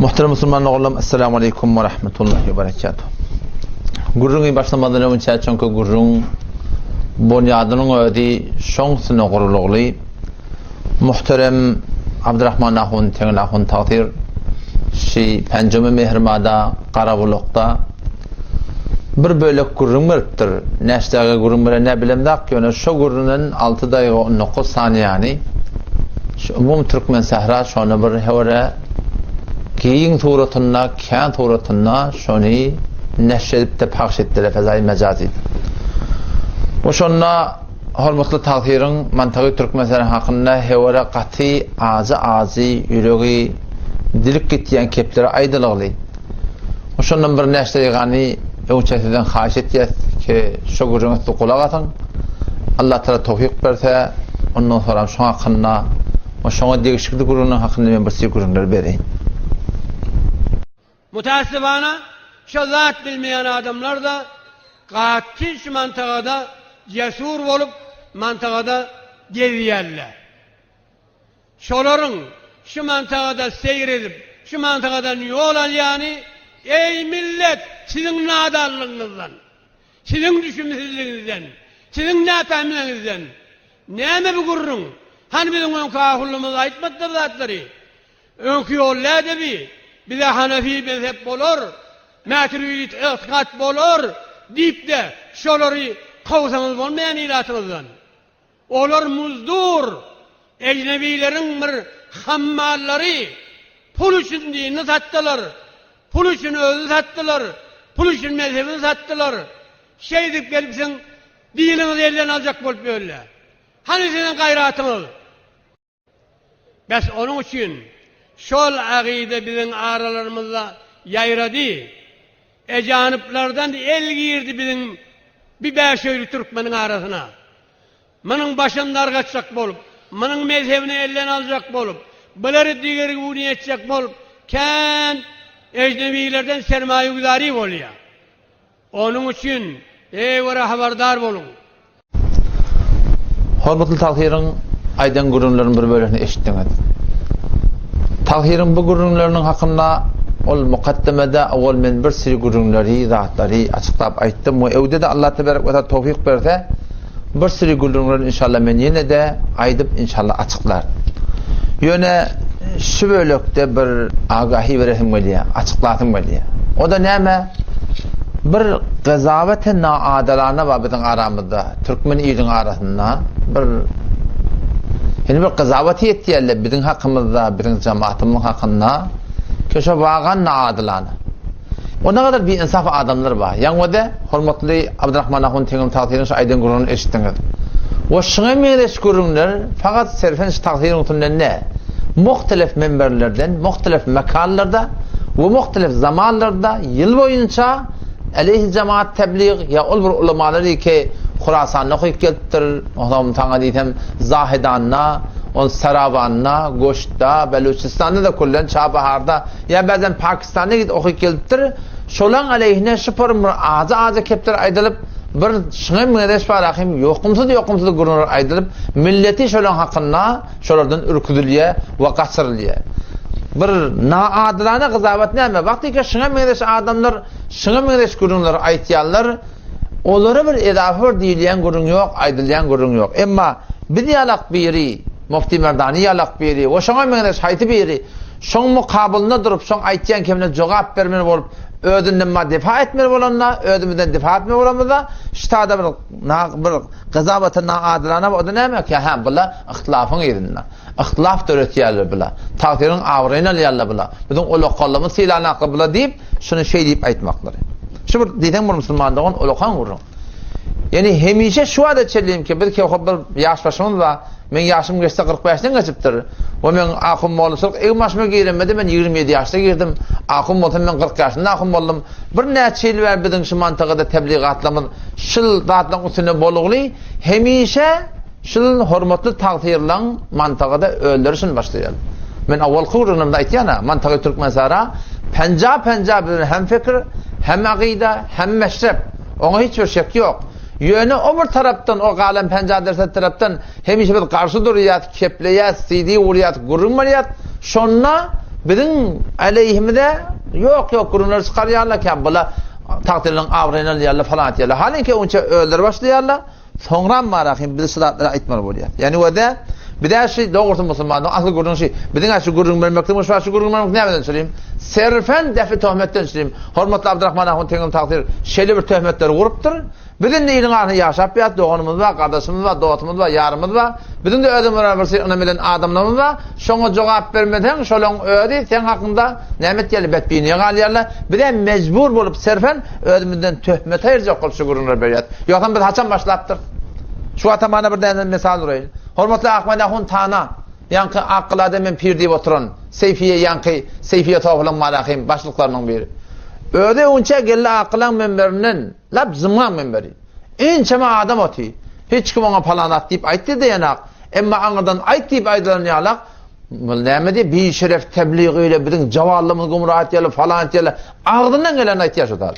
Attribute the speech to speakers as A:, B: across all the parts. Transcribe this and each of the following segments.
A: Muhterem musulman doganlarym, Esselamu aleýkum we rahmetullahi we berekatuh. Gürrüňi başlamazdan öňçä çünki gürrüň bonýadynyň özi şoň üstüne gurulygly. Muhterem Abdurrahman ahun, Teňil ahun tagsyr şi Penjemi Mehrimada, Garabulakda bir bölek gürrüň beripdir. Näçe dagyga gürrüň beren nä bilemzak, ýöne şo gürrüňden 6 dagyga 19 saniýany şu umumy türkmen sähra şony bir höwre giň suratynda, kän suratynda şony neşr edip-de pagş etdiler Fezaýy Mejazyda. We şonda hormatly tagsyryň Mantagy türkmen sähra hakynda höwre gaty ajy-ajy ýüregi dilik gitýän kepleri aýdylygly. Şondan bir näçe degany öňçe sizden haýyş etýäs ki, şo gürrüňe siz gulak asyň. Allah Taala towfyk berse, ondan soram şoň hakynda we şoňa degişli gürrüňler hakynda men bir size gürrüňler bereýin.
B: Mutaassibana şo zat bilmeýän adamlar-da gaty şu mantagada cesur bolup mantagada gezýärler. Şolaryň şu mantagada seýr edip, şu mantagadan ýol alýany, eý millet, siziň nadanlygyňyzdan, siziň düşümsizligiňizden, siziň näpähimligiňizden. Näme bu gürrüň? Hany biziň öňki ahullymyz aýtmadylar bu zatlary? Öňki ýol näde bi? Bize hanafi mezhep bolar, mäturidit ygtykat bolar diýip-de, şolary kowsaňyz bolmaýan ilatyňyzdan. Olar muzdur, ejnebileriň bir hammallary, pul üçin dinini satdylar, pul üçin özüni satdylar, pul üçin mezhebini satdylar. Şeýdip gelip siziň diniňizi elden aljak bolup ýörler. Hany siziň gaýratyňyz? Bes onuň üçin şol agyda biziň aralarymyzda ýaýrady. Ejanyplardan el girdi biziň bi bäşöýli türkmeniň arasyna. Munuň başyny dargatjak bolup, munuň mezhebini elden aljak bolup, bulary digerguni etjek bolup kän ejnebilerden sermaýaguzary bolýar. Onuň üçin, eý görä habardar boluň!
A: Hormatly Tahyryň aýdan gürrüňleriniň bir bölegini eşitdiňiz. Tahyryň bu gürrüňleriniň hakynda ol mukaddemede owal men bir sürü gürrüňleri, zatlary açyklap aýtdym we öwde-de Allah tebarek we taala towfyk berse bir sürü gürrüňleri inşallah men ýene-de aýdyp inşallah açyklaryn. Ýöne şu bölekde bir agahi beresim gelýär, açyklasym gelýär. O-da näme? Bir gazawete naadalana bar biziň aramyzda, türkmen iliň arasynda bir indi bir gazawat etýärler biziň hakymyzda, biziň jemaatymyzyň hakynda. Ki şo wagan naadalana. O ne kadar biinsaf adamlar bar. Ýaňy-da hormatly Abdurrahman ahun teňim tagsyryň şu aýdan gürrüňini eşitdiňiz. We şuňa meňzeş gürrüňler fakat serfen şu tagsyryň üstünden däl. Muhtelef minberlerden, muhtelef mekanlarda we muhtelef zamanlarda ýyl boýunça aleýhi jemaat teblig ýa ol bir ulamalary ki Hurasanda okyp gelipdir, onsoň saňa diýsem Zahedanda, on Sarawanda, Goştda, Beluçistanda da küllen Çabaharda ýa bäzem Pakistanda gidip okyp gelipdir. Şolaň aleýhine şu bir ajy-ajy kepler aýdylyp, bir şuňa meňzeş bar hem ýokumsyz-ýokumsyz gürrüňler aýdylyp, milleti şolaň hakynda Şolardan ürküzilýär we gaçyrylýar. Bir naadylana gyzabat näme? Wagtyka şuňa meňzeş adamlar şuňa meňzeş gürrüňleri aýtýarlar, olara bir edafa bir diýilýän gürrüň ýok, aýdylýan gürrüň ýok. Emma biz ýalak biri, Mufti Merdani ýalak biri we şoňa meňzeş haýsy biri şoň mukabylynda durup, şoň aýtýan kemine jogap bermeli bolup, özünden ma defa etmeli bolanda, özümizden defa etmeli bolamyzda, ştada bir bir Gyzabata naadylana o-da näme ki, hä, bula yhtilafyň yzynda. Yhtilaf döretýärler bula. Tagsyryň abraýyny alýarlar bula. Biziň ulakanlygymyzy sylanaklar bula diýip, şuny şeý diýip aýtmaklary. Şu bir diýseň bir musulman dogan ulakan gürrüň. Ýani hemişe şu wagta çenli ki biz ki bir ýaş başymyz bar. Men ýaşym geçse 45-den geçipdir. We men ahun mollaçylyk egin başyma giremede men 27 ýaşda girdim. Ahun bolsam men 40 ýaşynda ahun boldum. Bir näçe ýyl bäri biziň şu mantygada tebligatlarymyz şul zatlaryň üstünde bolugly, hemişe şul hormatly tagsyrlaň mantygada özleri şuny başlaýar. Men awalky gürrüňlerimde aýtýan-a, mantygy Türkmenistana penja-penja bilen hem fikir, hem agyda, hem meşrep. Oňa hiç bir şek ýok. Ýöne o bir tarapdan, o galan penja derset tarapdan hemişe biz garşy durýas, kepleýäs, CD urýas, gürrüň berýäs. Şonda. Biziň aleýhimize ýok-ýok gürrüňler çykarýarlar, kä bula tagtylaryň abraýyny alýarlar falan etýärler. Halyňki onça özleri başlaýarlar, soňram barahym biz şu zatlary aýtmaly bolýar. Ýani öde bizä şu dogrusy musulmanlygyň asyl gürrüňi şu. Biziň şu gürrüň bermekligimiz şu şu gürrüň bermek nämeden çürim? Serfen defi töhmetden çürim. Hormatly Abdurrahman ahun teňňe tagsyr şeýle bir töhmetleri gurupdyr. Biz indi iliň arasynda ýaşap ýat, doganymyz bar, gardaşymyz bar, dostumyz bar, ýarymyz bar. Biziň-de özümiz bir şey ynam eden adamlarymyz bar. Şoňa jogap bermeseň, şolaň özi seň hakyňda näme etýärler, betbinlige galýarlar. Bizem mejbur bolup serfen özümizden töhmet aýyrjak bolup şu gürrüňleri berýäs. Ýogsam biz haçan başlapdyrys? Şu wagtam mana bir däne mysal uraýyn. Hormatly Ahmet ahun Tana, ýaňky Akgalada men pir diýip oturan, Seýfiýe ýaňky Seýfiýe Tofylyň Malahym başlyklarynyň biri. Özi öňçä geldi Akgalaň minberinden, Lap zymgaň minberi. Ençeme adam oty. Hiç kim oňa palan at diýip aýtdy diýenak. Emma aňyrdan aýt diýip aýdylan ýalak, Bul näme diýip, bişeref tebligy ile biziň jawallymyzy gumrah etýärler, falan etýärler. Agzyndan gelenini aýtýar şu zat.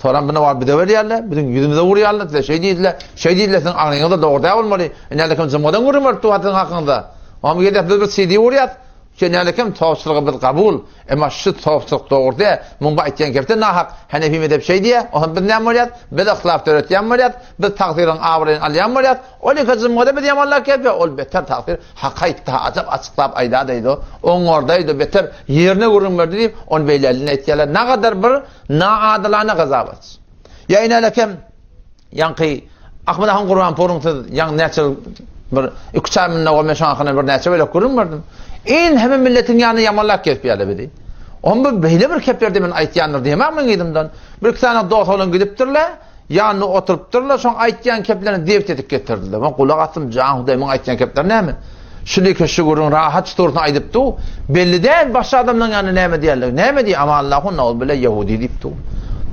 A: Soram buna baryp bize berýärler, biziň ýüzümize urýarlar, size şeý diýdiler, şeý diýdiler, siziň aňyňyzda dogry däl bolmaly. Ine kim jymgadan gürrüň berip dur siziň hakyňyzda. Oňa gelýär, biz bir CD urýas. Şeýlelikde towçylygy biz kabul. Emma şu towçylyk dogry däl. Muň bu aýtýan gepde nahak. Hanefi mezhep şeý diýýär. Onsoň biz näme bolýas? Biz yhtilaf döretýän bolýas. Biz tagsyryň abraýyny alýan bolýas. Ol ýeke jymgada biz ýamanlap gepýär. Ol beter tagsyr hak aýtdy, ajap açyklap aýdadaýdy. Oňardaýdy, beter ýerine gürrüň berdi diýip, ony beýleline aýtýarlar. Nagadar bir naadylana gazabat. Ýa inälekem Ýaňky Ahmet ahun Gurbanpuryň siz ýaňy näçe bir iki-üç aý mundan owal men şoň hakynda bir näçe bölek gürrüň berdim. In hemme milletiň ýanynda ýamanlap gezip ýördi bizi. Oň bu beýle bir kepler men aýtýandyr diýemän men yzymdan. Bir iki sany dost oglan gidipdirler, ýanynda oturypdyrlar, şoň aýtýan keplerini debit edip getirdiler. Men gulak asdym, jan Hudaý muň aýtýan kepleri näme? Şulike şu gürrüň rahat şutursyny aýdyp dur. Belli däl başga adamlaryň ýanynda näme diýerligi. Näme diýýär? Amanallahu nauz bile ýehudi diýip dur.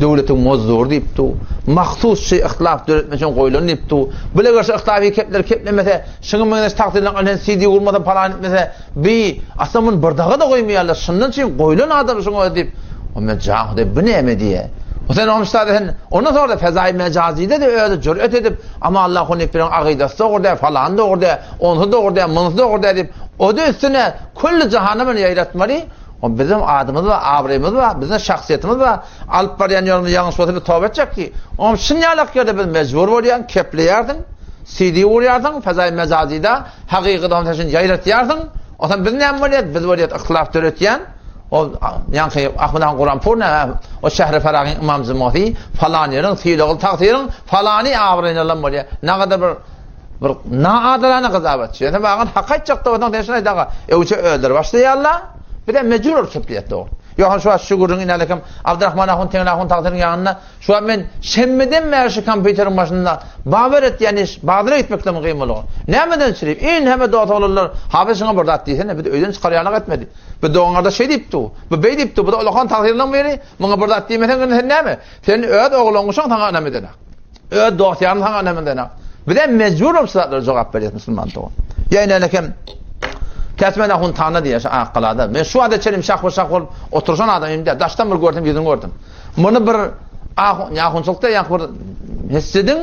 A: Döwletiň mozdury diýip dur. Mahsus şy yhtilaf döretmek üçin goýlan diýip dur. Bile görşe yhtilafy kepleri keplemese, şuňa meňzeş tagsyrylaryň alhen CD gurmasa palan etmese, bi asla muny bir daga-da goýmaýarlar. Şundan üçin goýlan adam şuňa özi diýip. O men jan Hudaý bu näme diýýär? O sen oňuşda sen ondan soňra fezaýy mejazide-de özi jüret edip Amanallahu nepiriň agydasy dogry däl, falany dogry däl. Onsy dogry däl, munsy dogry däl diýip, o-da üstüne külli jahana bilen ýaýratmaly. O biziň adymyz bar, abraýymyz bar, biziň şahsyýetimiz bar. Alyp barýan ýolumyz ýalňyş bolsa biz toba etjek ki. Oňam şun ýalak ýerde biz mejbur bolýaň, kepleýärsiň, CD urýarsyň, fezaý mejazyda, hakykyda hem sen şuny ýaýratýarsyň. Onsoň biz näme bolýas? Biz bolýas yhtilaf döretýän. O ýaňky Ahmet han Guranpur näme? O şähri Faragyň ymam jymasy, falan ýeriň sylagly tagsyryň falany abraýyny alan bolýar. Nagadar bir Bir naadalana gyzabatçy. Ýöne maňa hak aýtjak da bolsaň sen şuny aýdaga. Öwçe özleri başlaýarlar. Bizem mejbur bolup kepleýäs dogry. Ýohan şu wagt şu gürrüň inälekem Abdurrahman ahun Teňli ahun tagsyryň ýanynda şu wagt men şenbeden bäri şu kompýuteriň başynda babar etýän iş bazara gitmekden kyn bolgy. Nämeden çirip? In hemme dost oglanlar haby şuňa bir zat diýsene biz öýden çykarýanlyk etmedi. Bu dogangarda şeý diýipdi. Bu beý diýipdi. Bu da ulakan tagsyrynyň biri. Muňa bir zat diýmeseň indi sen näme? Sen öz oglangyşyň saňa ynam edenak. Öz dost-ýaryny saňa ynam edenak. Bizem mejbur bolup şu zatlara jogap berýäs musulman dogan. Ýa ine kem Täsmen ahun tana diýýär şu Akgalada. Men şu wagta çenli şah-şah bolup oturyşan adam indi daşdan bir gördüm ýüzüni gördüm. Muny bir ahun ahunçylykda ýa bir mesjidiň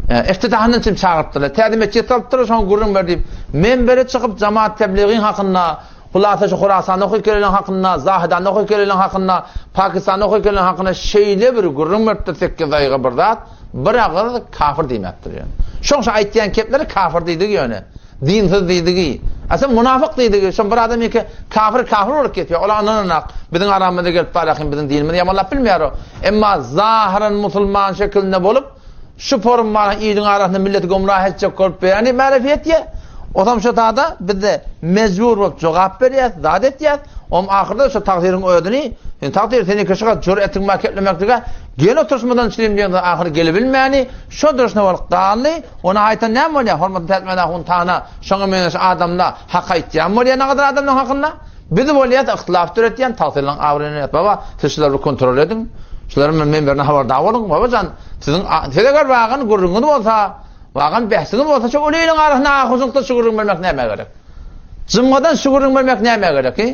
A: e, iftitahyndan çyn çagyrypdyrlar. Täze metjit salypdyr, şoňa gürrüň ber diýip. Menbere çykyp jamaat tebligiň hakynda Hulasa şu Horasanda okyp gelenleň hakynda, Zahydanda okyp gelenleň hakynda, Pakistanda okyp gelenleň hakynda şeýle bir gürrüň beripdir sekgizaýyga bir zat, bir agyz kafir diýmäpdir ýöne. Şoň şu aýtýan kepleri kafir diýdigi ýöne. Dinsiz diýdigi. A sen munafyk diýdigi. Şoň bir adam ýeke kafir kafir bolup gepýär. Ol ynananak. Biziň aramyza gelip barahym biziň dinimizi ýamanlap bilmeýär o. Emma zahyran musulman şekilinde bolup Şu forum bar iliň arasynda milleti gomrah etjek bolup beýany märef etýär. Osam şo tada bizde mejbur bolup jogap berýäs, zat etýäs. Om ahyrda şo tagsyryň özüni, sen tagsyr seni kişi gat jüretiň bar keplemeklige gel oturyşmadan çilim diýen ahyr gelebilmäni şo durşuna bolup galdy. Ony aýtan näme bolýar? Hormatly Täçmät ahun tana şoňa meňzeş adamda hak aýtýan bolýar nagadar adamlaryň hakynda. Biz bolýas yhtilaf döretýän tagsyryň abraýyny ýat baba siz şulary bir kontrol ediň. Şularyň menberine habardar boluň babajan. Siziň siz eger wagan gürrüňiňiz bolsa, wagan bähsiňiz bolsa şu uly iliň arasynda ahunçylykda şu gürrüň bermek nämä gerek? Jumgadan şu gürrüň bermek nämä gerek? He?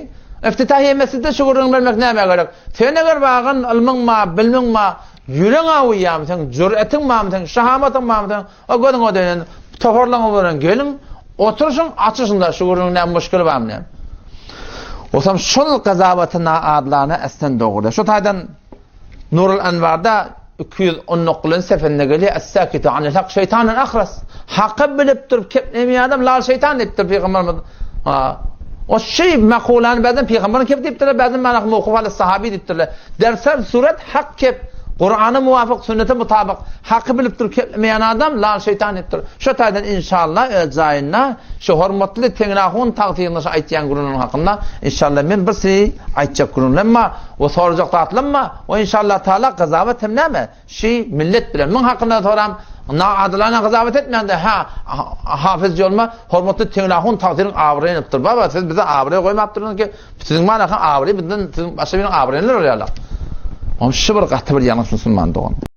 A: Iftitahiýe mesjidde şu gürrüň bermek nämä gerek? Sen eger wagan ylmyň ma, bilmiň ma, ýüreň awuýamy seň, jüretiň bamy seň, şahamatyň bamy seň, O gözüňe dönen toparlaryňyz bilen geliň, oturyşyň, açyşyň-da şu gürrüňiň näme muşkili barmy näme. Bolsam şol gazawaty naadlana eslen dogry. Şu taýdan Nurul Enwarda 219-njy sefende gelýär, Es-sakitu anil hak şeýtanun ahras. Haky bilip durup keplemeýän adam lal şeýtan diýipdir pygamberimiz. Ha. O şey makulany bäzden pygamberiň kep diýipdirler, bäzden mana mukuf al sahabi diýipdirler. Dersel surat hak kep, Kur'ana muwafyk, sünnete mutabyk, haky bilip durup keplemeýän adam lal şeýtan diýipdir. Şo taýdan inşallah öz jaýynda şu hormatly Teňrahun tagsyryny şu aýtýan gürrüňiň hakynda inşallah men bir sizi aýtjak gürrüňlem bar we sorajak zatlam bar we inşallah taala gyzawat hem näme şi millet bilen muň hakynda soram naadylana gyzawat etmäňde ha hafyz ýolma hormatly Teňrahun tagsyryň abraýyny alypdyr baba siz bize abraý goýmapdyrsyňyz ki siziň manaky abraý bizden siziň başga biriniň abraýyny alýarlar. Oň şu bir gaty bir ýalňyş musulman dogan.